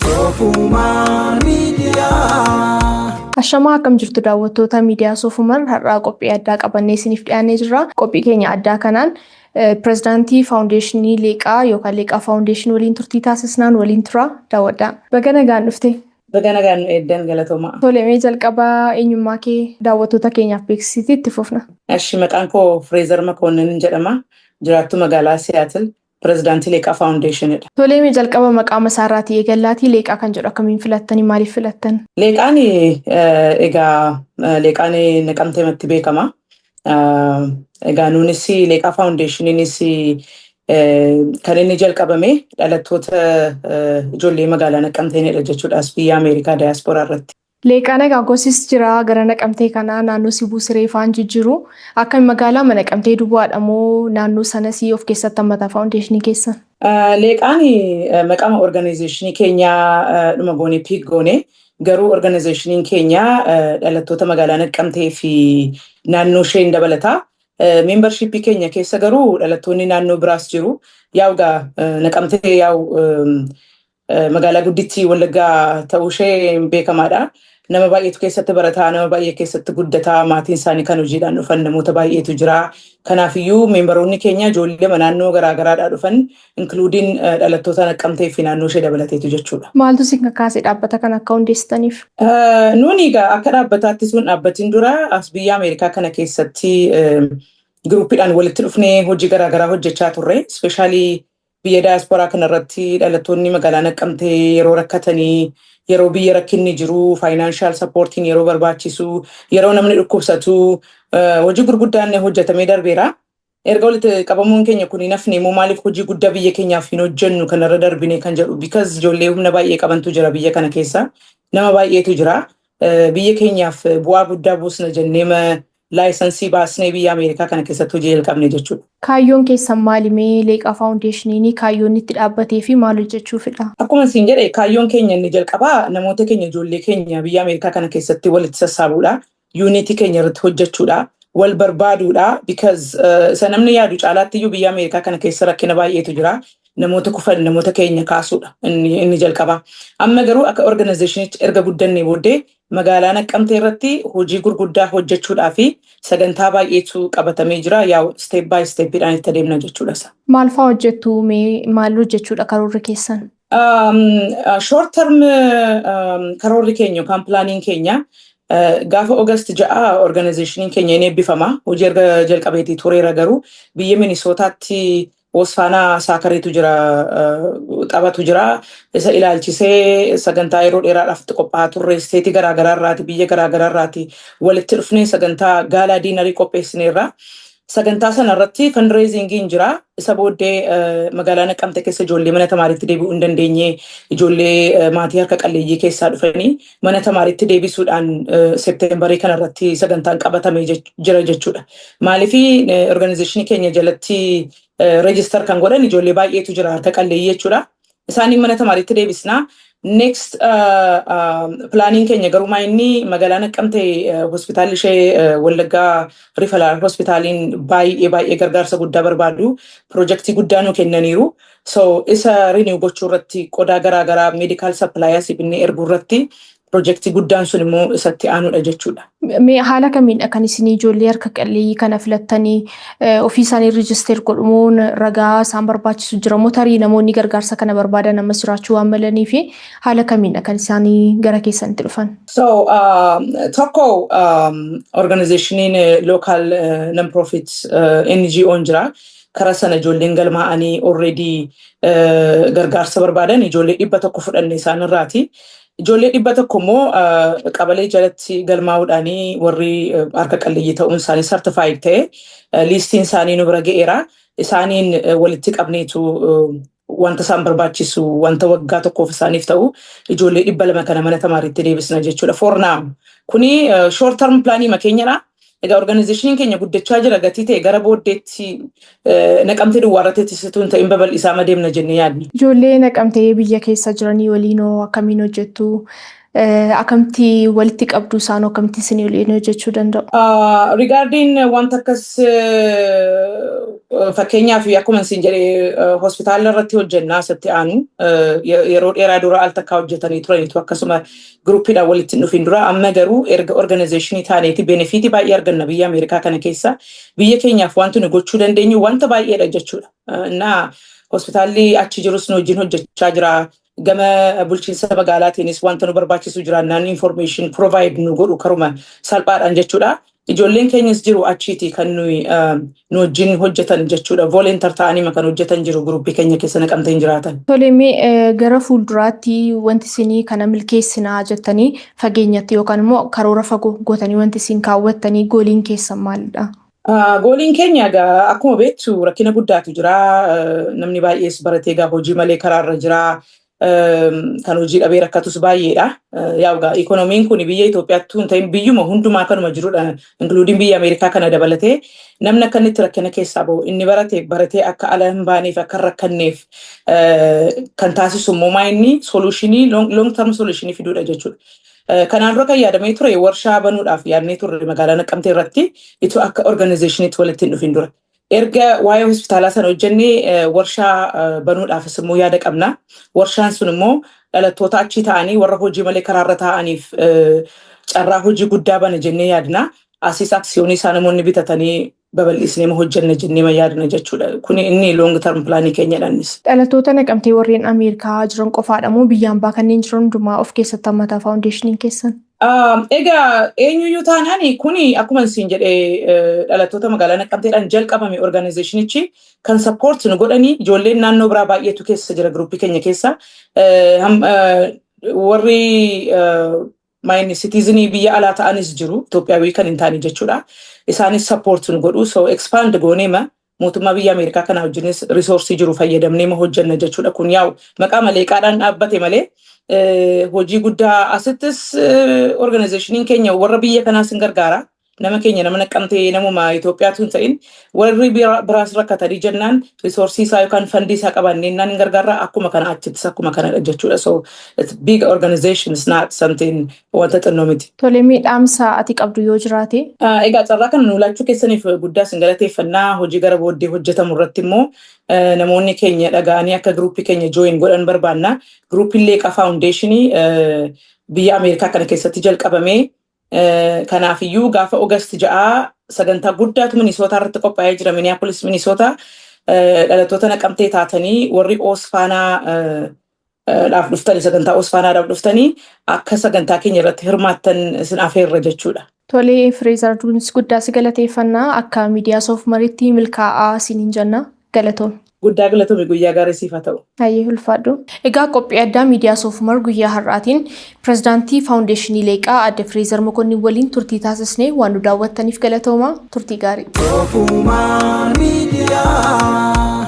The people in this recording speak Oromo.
Soofumar Miidiyaa. Ashamaa, akkam jirtu daawwattoota miidiyaa Soofumar? Har'aa qophii addaa qabannee isiniif dhiyaannee jirra. Qophii keenya addaa kanaan pirezidaantii faawundeeshinii Leeqaa yookaan Leeqaa Foundation waliin turtii taasisnaan waliin tura, daawwadhaa. Baga nagaan dhufte. Baga nagaan nu eeddan, galatoomaa. Tole, mee jalqabaa eenyummaa kee daawwattoota keenyaaf beeksisiitii itti fufna. Ashi, maqaan koo Fireezer Makoonnin jedhama. Jiraattuu magaalaa Siyaatil, pirezidaantii Leeqaa Foundationidha. Tolee, mee jalqaba maqaa masaarraatii eegallaatii, Leeqaa kan jedhu akkamiin filattanii, maaliif filattan? Leeqaan egaa Leeqaan Naqamteematti beekama. Egaa nuunis Leeqaa Foundationiinis kan inni jalqabame dhalattoota ijoollee magaalaa Naqamteenidha jechuudhaas biyya Ameerikaa daayasporaa irratti. Leeqaan egaa gosis jira gara Naqamtee kanaa naannoo Sibuu Siree faan jijjiiru. Akkami, magaalaa Naqamtee duwwaadha moo naannoo sanas of keessatti hammata faawundeeshinii keessan? Leeqaan maqaama organizationii keenyaa dhuma goonee pick goone, garuu organizationiin keenya dhalattoota magaalaa Naqamtee fi naannoo isheen dabalataa. Membershipii keenya keessa garuu dhalattoonni naannoo biraas jiru. Yaa'u egaa Naqamtee yaa'u magaalaa guddittii Wallaggaa ta'uu ishee beekamaadha. Nama baay'eetu keessatti barataa, nama baay'ee keessatti guddataa, maatiin isaanii kan hojiidhaan dhufan namoota baay'eetu jira. Kanaafiyyuu memberoonni keenya ijoollee naannoo garaagaraadhaa dhufan, including dhalattoota Naqamtee fi naannoo ishee dabalateetu jechuudha. Maaltu isin kakaase dhaabbata kana akka hundeessitaniif? Nuuni egaa akka dhaabbataatti sun dhaabbatiin dura as biyya Ameerikaa kana keessatti groupiidhaan walitti dhufnee hojii garaagaraa hojjechaa turre. Especially biyya daayasporaa kanarratti dhalattoonni magaalaa Naqamtee yeroo rakkatanii, yeroo biyya rakkinni jiru, financial supportiin yeroo barbaachisu, yeroo namni dhukkubsatu hojii gurguddaan hojjetamee darbeera. Erga walitti qabamuun keenya kun hin hafne immoo maaliif hojii guddaa biyya keenyaaf hin hojjennu kanarra darbine kan jedhu, because ijoollee humna baay'ee qabantu jira biyya kana keessa. Nama baay'eetu jira. Biyya keenyaaf bu'aa guddaa buusna jennee licensii baasnee biyya Ameerikaa kana keessatti hojii jalqabne jechuudha. Kaayyoon keessan maali mee? Leeqaa Foundationiin kaayyoon itti dhaabbatee fi maal hojjechuufidha? Akkuma isin jedhe, kaayyoon keenya inni jalqabaa namoota keenya, ijoollee keenya biyya Ameerikaa kana keessatti walitti sassaabuudha. Unity keenya irratti hojjechuudha. Wal barbaaduudha. Because isa namni yaadu caalaatti iyyuu biyya Ameerikaa kana keessa rakkina baay'eetu jira. Namoota kufan, namoota keenya kaasuudha inni jalqabaa. Amma garuu akka organizationitti erga guddannee booddee magaalaa Naqqamtee irratti hojii gurguddaa hojjechuudhaa fi sagantaa baay'eetu qabatamee jira. Yaa'u step by stepidhaan itti adeemna jechuudha. Maal fa'aa hojjettu mee, maal hojjechuudha karoorri keessan? Short term karoorri keenya yookaan planiin keenya gaafa August 6 organizationiin keenya ni eebbifama. Hojii erga jalqabeetii tureera, garuu biyya Minisootaatti Osfaanaa socceriitu jira, taphatu jira. Isa ilaalchisee sagantaa yeroo dheeraadhaaf itti qophaa'aa turre, stateii garaagaraa irraati, biyya garaagaraa irraati walitti dhufnee sagantaa gala dinnerii qopheessineerra. Sagantaa sana irratti fundraisingiin jira. Isa booddee magaalaa Naqamte keessa ijoollee mana tamaariitti deebi'uu hin dandeenye, ijoollee maatii harka qalleeyyii keessaa dhufanii mana tamaariitti deebisuudhaan Septemberii kana irratti sagantaan qabatamee jira jechuudha. Maaliif, organizationii keenya jalatti register kan godhan ijoollee baay'eetu jira, harka qalleeyyii jechuudha. Isaaniin mana tamaariitti deebisnaa. Next planiin keenya garuu maa inni magaalaa Naqqamtee hospitaalli ishee Wallaggaa Referral hospitaaliin baay'ee baay'ee gargaarsa guddaa barbaadu, pirojektii guddaa nu kennaniiru. So isa renew gochuu irratti, qodaa garaagaraa, medical supplies binnee erguu irratti pirojektii guddaan sun immoo isatti aanudha jechuudha. Mee haala kamiidha kan isin ijoollee harka qalleeyyii kana filattanii? Ofii isaanii register godhumuun ragaa isaan barbaachisu jira moo tarii namoonni gargaarsa kana barbaadan ammas jiraachuu waan malanii fi haala kamiidha kan isaanii gara keessanitti dhufan? So tokko organizationiin local non-profit NGO'n jira. Karaa sana ijoolleen galmaa'anii already gargaarsa barbaadan ijoollee 100 fudhanne isaan irraati. Ijoollee 100 immoo qabalee jalatti galmaa'uudhaanii warri harka qalleeyyii ta'uun isaanii certified ta'e listiin isaanii nu bira ga'eera. Isaaniin walitti qabneetu wanta isaan barbaachisu, wanta waggaa tokkoof isaaniif ta'u, ijoollee 200 kana mana tamaariitti deebisna jechuudha. For now. Kuni short term planii keenyadha. Egaa organizationiin keenya guddachaa jira gatii ta'e gara booddeetti Naqamtee duwwaa irratti ittisituu hin ta'in babal'isaa deemna jennee yaadna. Ijoollee Naqamtee biyya keessa jiranii waliin hoo akkamiin hojjettu? Akkamitti walitti qabdu? Isaan akkamitti isinii waliin hojjechuu danda'u? Regarding wanta akkas, fakkeenyaaf akkuma isin jedhee, hospitaala irratti hojjennaa asitti aanu yeroo dheeraa dura al takkaa hojjetanii turaniitu, akkasuma groupiidhaan walitti hin dhufin dura. Amma garuu erga organizationii taaneeti benefitii baay'ee arganna. Biyya Ameerikaa kana keessa biyya keenyaaf wanti nu gochuu dandeenyu wanta baay'eedha jechuudha. Innaa hospitaalli achi jirus nu wajjin hojjechaa jira. Gama bulchiinsa magaalaatiinis wanta nu barbaachisu jiraannaan information provide nu godhu karuma salphaadhaan jechuudha. Ijoolleen keenyas jiru achiiti kan nuyi nu wajjin hojjetan jechuudha. Volunteer ta'anii kan hojjetan jiru, groupii keenya keessa Naqamtee hin jiraatan. Tole, mee gara fuulduraatti wanti isinii kana milkeessinaa jettanii fageenyatti yookaan immoo karoora fagoo gootanii wanti isin kaawwattanii, goaliin keessan maalidha? Goaliin keenya egaa akkuma beektu rakkina guddaatu jira. Namni baay'ees baratee egaa hojii malee karaarra jira. Kan hojii dhabee rakkatus baay'eedha. Yaa egaa ikonomiin kun biyya Itoophiyaatti hin ta'in biyyuma hundumaa kanuma jirudha. Including biyya Ameerikaa kana dabalatee namni akka inni itti rakkina keessaa bahu, inni barate baratee akka ala hin baaneef, akka hin rakkanneef kan taasisu immoo maa inni solutionii, long term solutionii fiduudha jechuudha. Kanaan dura kan yaadamee ture warshaa banuudhaaf yaadnee turre magaalaa Naqamtee irratti, itoo akka organizationiitti walitti hin dhufin dura. Erga waa'ee hospitaalaa sana hojjennee warshaa banuudhaafis immoo yaada qabna. Warshaan sun immoo dhalattoota achi ta'anii warra hojii malee karaarra taa'aniif carraa hojii guddaa bana jennee yaadna. Asis aksiyoonii isaa namoonni bitatanii babal'isnee hojjenna jennee yaadna jechuudha. Kuni inni long term planii keenyadha innis. Dhalattoota Naqamtee warreen Ameerikaa jiran qofaadha moo biyyaan baa kanneen jiran hundumaa of keessatti hammataa foundationiin keessan? Egaa eenyuyyuu taanaan, kuni akkuma isin jedhee dhalattoota magaalaa Naqamteedhaan jalqabame. Organizationichi kan support nu godhanii ijoolleen naannoo biraa baay'eetu keessa jira groupii keenya keessa. Warri maayini citizenii biyya alaa ta'anis jiru, Itoophiyaawii kan hin taane jechuudha. Isaanis support nu godhu. So expand gooneema mootummaa biyya Ameerikaa kana wajjinis resourceii jiru fayyadamnee ma hojjenna jechuudha. Kun yaa'u maqaa maleeqaadhaan dhaabbate malee hojii guddaa asittis organizationiin keenya warra biyya kanaas hin gargaara. Nama keenya, nama Naqamtee, namuma Itoophiyaatu hin ta'in, warri biraas rakkatanii jennaan resourceii isaa yookaan fundii isaa qabannee hin gargaarra. Akkuma kana achittis akkuma kanadha jechuudha. So it's big organization, it's not something wanta xinnoo miti. Tole, miidhaamsa ati qabdu yoo jiraate? Egaa carraa kana nu laachuu keessaniif guddaa isin galateeffannaa. Hojii gara booddee hojjetamu irratti immoo namoonni keenya dhaga'anii akka groupii keenya join godhan barbaanna. Groupiin Leeqaa Foundationii biyya Ameerikaa kana keessatti jalqabamee, kanaafiyyuu gaafa August 6 sagantaa guddaatu Minisootaa irratti qophaa'ee jira. Minneapolis, Minisootaa. Dhalattoota Naqamtee taatanii warri OSFNA dhaaf dhuftanii, sagantaa OSFNAdhaaf dhuftanii, akka sagantaa keenya irratti hirmaattan isin afeerra jechuudha. Tolee, Fireezer Duunis, guddaa si galateeffannaa. Akka miidiyaa Soof Maritti milkaa'aa isiniin jenna. Galatoom. Guddaa galatoomi, guyyaa gaarii siif haa ta'u. Hayyee, ulfaadhu. Egaa qophii addaa miidiyaa Soofumar guyyaa har'aatiin pirezidaantii Faawundeeshinii Leeqaa Adde Fireezer Mokonnin waliin turtii taasisnee waan nu daawwattaniif galatooma. Turtii gaarii. Soofumaan Miidiyaa.